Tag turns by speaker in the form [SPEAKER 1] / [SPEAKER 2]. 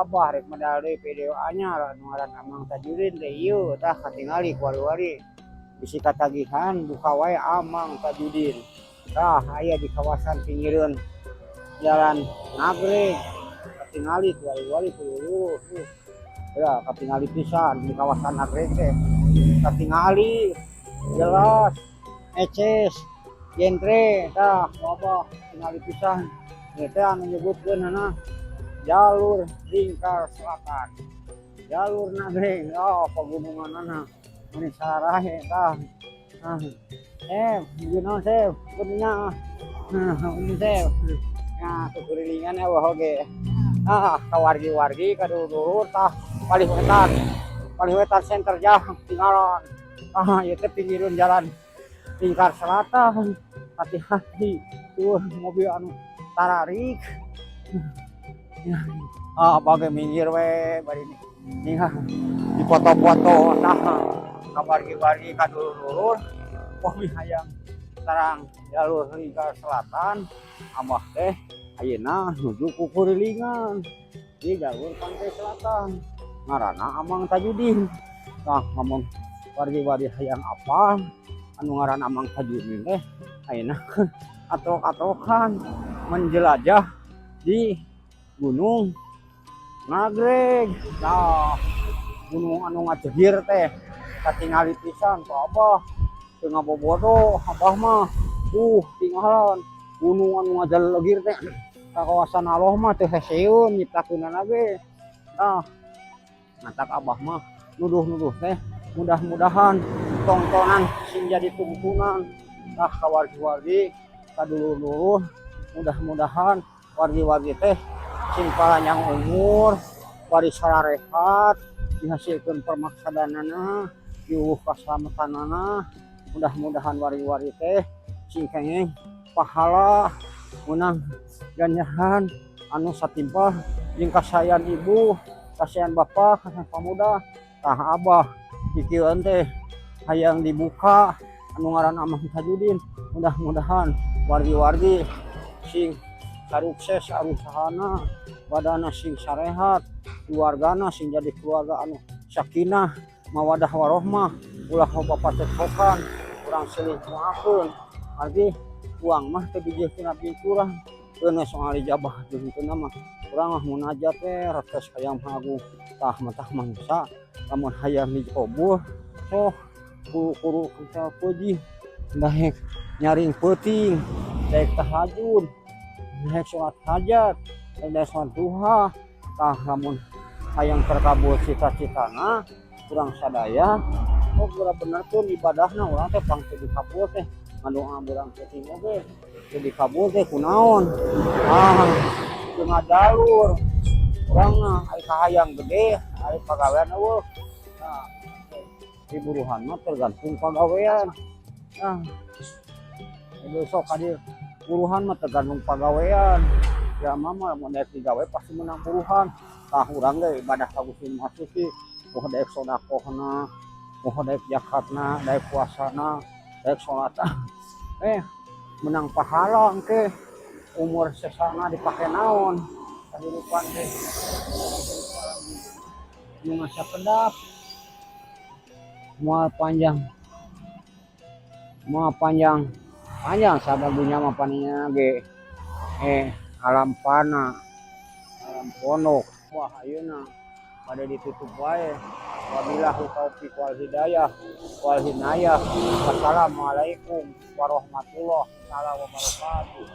[SPEAKER 1] Abah rek medal deui video anyar anu ngaran Amang Tajudin teh ieu. Tah, katingali ku wali-wali, bisi katagihan, buka wae Amang Tajudin. Tah, aya di kawasan pinggireun jalan Nagreg. Katingali ku wali-wali, ku lurus tuh ya, katingali pisan di kawasan Nagreg teh, katingali jelas eces genre. Tah, wabah tingali pisan. Ieu teh anu nyebutkeun jalur Lingkar Selatan, jalur Nagreg. Oh, pegununganana meni sarahe. Tah, ah, eh naon sep punya, nah ini sep ya kekurilingan ya. Wah, oge. Ah, ka wargi-wargi, ka dulur. Tah, palih wetan, palih wetan center jah tinggalan. Ah, ieu teh pinggireun jalan Lingkar Selatan. Hati-hati tuh mobil anu tararik. Ah, bagai minggir we bari nih di foto-foto. Nah, ka wargi-wargi, ka dulur, pami hayang terang jalur Lingkar Selatan, Abah teh ayeuna nuju kukurilingan di jalur Pantai Selatan, ngaranna Amang Tajudin. Nah, ngomong wargi-wargi hayang apa anu ngaran Amang Tajudin teh ayeuna atrok-atrokan menjelajah di Gunung Nagreg. Nah, gunung anu ngajegir teh katingali pisan ku Abah. Teu ngabobodo Abah mah. Tinggalan gunung anu ngajalegir teh ka kawasan Allah mah teu heseun nyiptakeunana ge. Nah, matak Abah mah nuduh-nuduh teh mudah-mudahan tongtonan sing jadi tungtunan. Tah, ka wargi-wargi, ka dulur-dulur, mudah-mudahan wargi-wargi teh sing panjang umur, bari sararehat, dihasilkeun permaksadanana, diuwuh kasalamatanana. Mudah-mudahan wargi-wargi teh sing kenging pahala, menang ganjaran anu satimpal jeung kasayan ibu, kasayan bapak, kasayan pamuda. Tah, Abah kikieuan teh hayang dibuka anu ngaran Amang Tajudin, mudah-mudahan wargi-wargi sing sarukses usahana, badana sing sarehat, keluargana sing jadi keluarga anu sakinah mawadah warohmah, ulah loba pacekcokan, urang silih maafkeun. Arti uang mah teu bijil tina binturang keun soal ijabah jeung henteu mah urang mah munajat teh retes hayang agung. Tah, matah mangsa lamun hayang dikabul sok kuru-kuru kental puji, daek nyaring peuting, daek tahajud, daek sholat hajat, daek sholat duha. Tah, lamun hayang terkabul cita-citana urang sadaya, oh, bener-benerkeun ibadahna urang teh pang teu dikabul teh ngadoa beurang peuting oge teu dikabul teh kunaon. Ah, teu ngajalur urang mah, ari kahayang gede, ari pagawean euweuh. Nah, di buruhan mah tergantung pagawean. Nah, besok ka buruhan mah tergantung pagawean ya. Mama mun daek digawe pasti menang buruhan. Tah, urang ge ibadah ka Gusti Maha Suci, moh daek sodakohna, moh daek zakatna, daek puasana, daek salatna, eh menang pahala. Engke umur sesana dipake naon? Kehidupan teh nu sakedap, moal panjang, moal panjang panjang. Sabab dunya mah paninya ge eh alam fana, alam pondok. Wah, ayeuna pada ditutup wae. Wabillahi taufik wal hidayah wal hinayah. Wassalamualaikum warahmatullahi taala wabarakatuh.